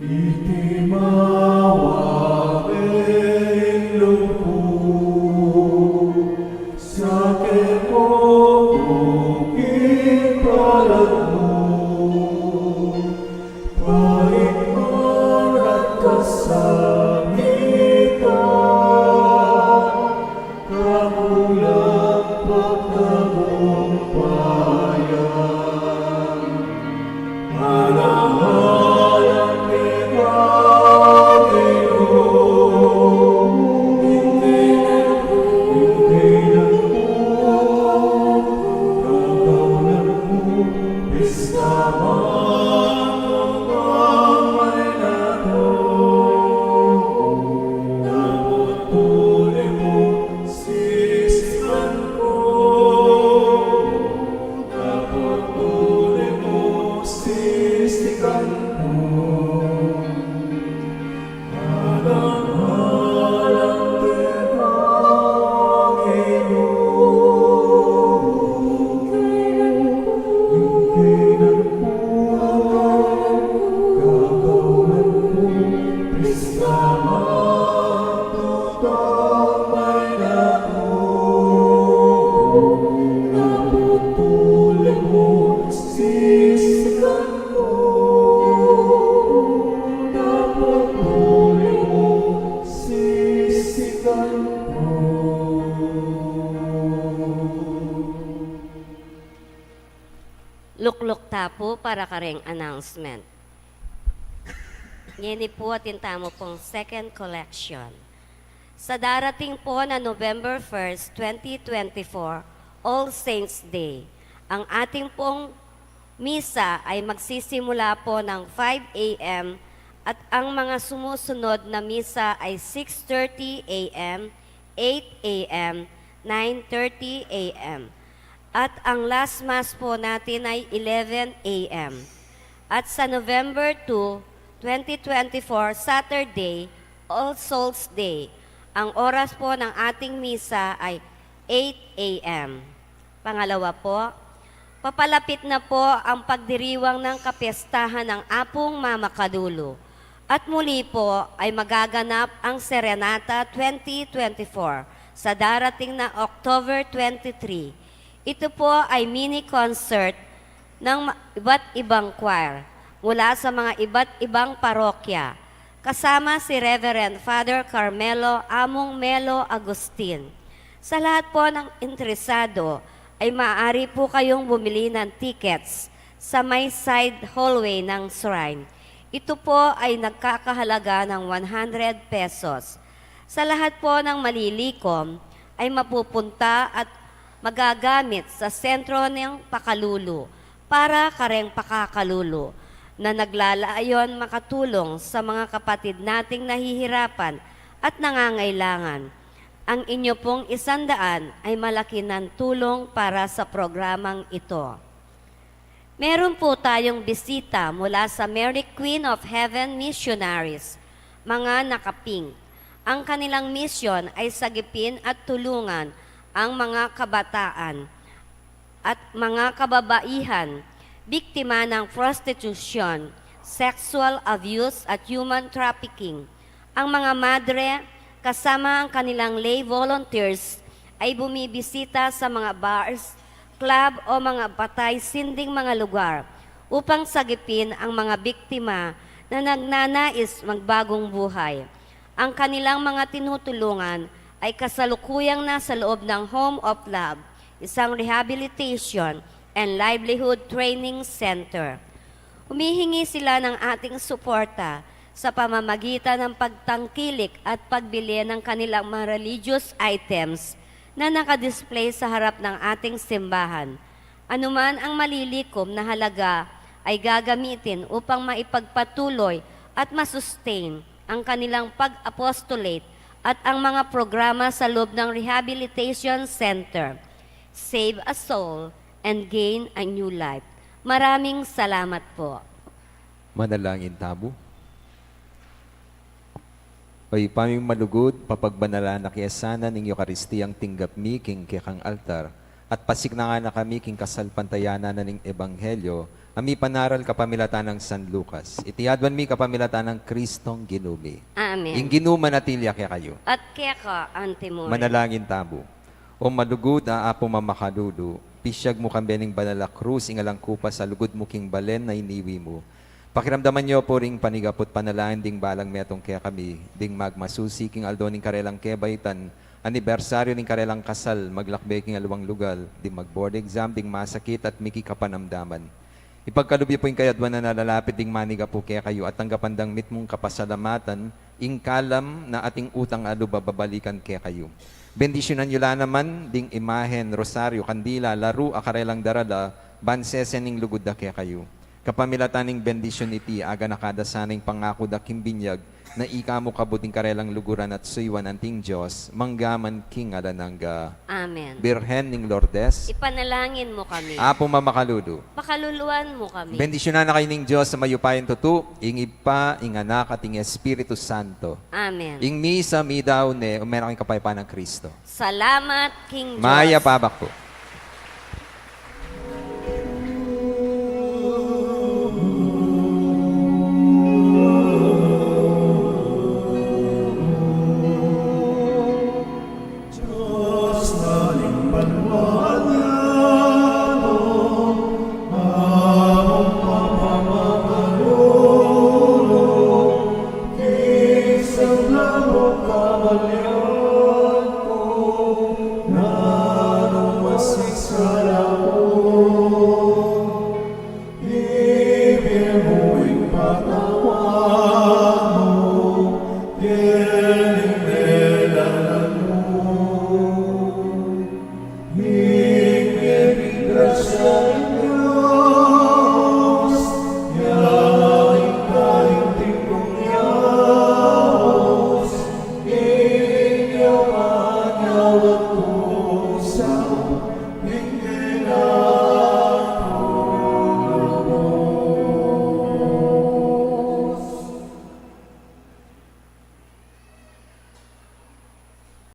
Iti mawari ing lugud sa kekong bukit palagmu, paikmarat kasakitan, kakulang pagtagumpayan. Alang-alang keka, Ginu, ingkinan ku, ingkinan ku, pista man ang kamay natu, dapot tuli mu sisikan ku, dapot tuli mu sisikan ku. Alang-alang keka, Ginu, ingkinan ku, kakaulan ku, pista man tutu, kamay natu, dapot tuli mu sisikan ku, dapot tuli mu sisikan ku. Lukluk ta pu para kareng announcement. Ngeni pu atin tamu pung second collection. Sa darating po na November first, twenty twenty-four, All Saints Day, ang ating pong misa ay magsisimula po ng five A M at ang mga sumusunod na misa ay six thirty A M, eight A M, nine thirty A M. At ang last mass po natin ay eleven A M. At sa November two, twenty twenty-four, Saturday, All Souls Day, ang oras po ng ating misa ay eight A M. Pangalawa po, papalapit na po ang pagdiriwang ng kapiyestahan ng Apung Mama Kalulu. At muli po ay magaganap ang Serenata twenty twenty-four sa darating na October twenty-three. Ito po ay mini concert ng ma-, iba't ibang choir mula sa mga iba't ibang parokya, kasama si Reverend Father Carmelo Among Melo Agustin. Sa lahat po ng interesado, ay maaari po kayong bumili ng tickets sa may side hallway ng shrine. Ito po ay nagkakahalaga ng one hundred pesos. Sa lahat po ng malilikom, ay mapupunta at magagamit sa sentro ng pakalulu para kareng pakakalulu na naglalayon makatulong sa mga kapatid nating nahihirapan at nangangailangan. Ang inyo pong isang daan ay malaki ng tulong para sa programang ito. Meron po tayong bisita mula sa Mary Queen of Heaven Missionaries, mga naka-pink. Ang kanilang misyon ay sagipin at tulungan ang mga kabataan at mga kababaihan biktima ng prostitusyon, sexual abuse at human trafficking. Ang mga madre, kasama ang kanilang lay volunteers, ay bumibisita sa mga bars, club o mga patay-sinding mga lugar upang sagipin ang mga biktima na nagnanais magbagong buhay. Ang kanilang mga tinutulungan ay kasalukuyang nasa loob ng Home of Love, isang rehabilitation and livelihood training center. Humihingi sila ng ating suporta sa pamamagitan ng pagtangkilik at pagbili ng kanilang mga religious items na nakadisplay sa harap ng ating simbahan. Anuman ang malilikom na halaga ay gagamitin upang maipagpatuloy at masustain ang kanilang pag-apostolate at ang mga programa sa loob ng Rehabilitation Center. Save a soul and gain a new life. Maraming salamat po. Manalangin tamu. O Ibpa ming malugud, papagbanalan na ke sana ning Eukaristiyang tinggap mi king kekang altar, at pasiknangan na kami king kasalpantayanan na ning Ebanghelyo a mipanaral kapamilatan nang San Lucas. Iti aduan mi kapamilatan nang Kristong Ginu mi. Amen. Ing Ginu manatili ya kekayu. At keka, Antimor. Manalangin tamu. O malugud a Apu mamakalulu, pisyag mu kambe ning banal a krus, ing alang kupas a lugud mu king balen a iniwi mu. Pakiramdaman yu pu ring panigapu't panalangin ding balang metung kekami, ding magmasusi king aldo ning karelang kebaitan, anibersaryu ning karelang kasal, maglakbe king aliwang lugal, ding mag-board exam, ding masakit at miki kapanamdaman. Ipagkalub yu pu ing kayaduan na nalalapit ding manigapu kekayu at tanggapan dang mitmung kapasalamatan, ing kalam na ating utang a lub a babalikan kekayu. Bendisyunan yu la naman ding imahen, rosaryu, kandila, laru a karelang darala, ban sese ning lugud da kekayu. Kapamilatan ning bendisyun iti, aganaka da sana ing pangaku da king binyag, na ika mu kabud ing karelang luguran at suyuan anting Dios, mangga man king alang angga. Amen. Birhen ning Lourdes, Ipanalangin mu kami. Apu mamakalulu. Pakaluluan mu kami. Bendisyunan na kayu ning Dios a mayupayang tutu, ing Ibpa, ing Anak, at ing Espiritu Santo. Amen. Ing misa, midaun ne, ume na king kapayapaan nang Kristo. Salamat king Diyos. Mayap a abak pu.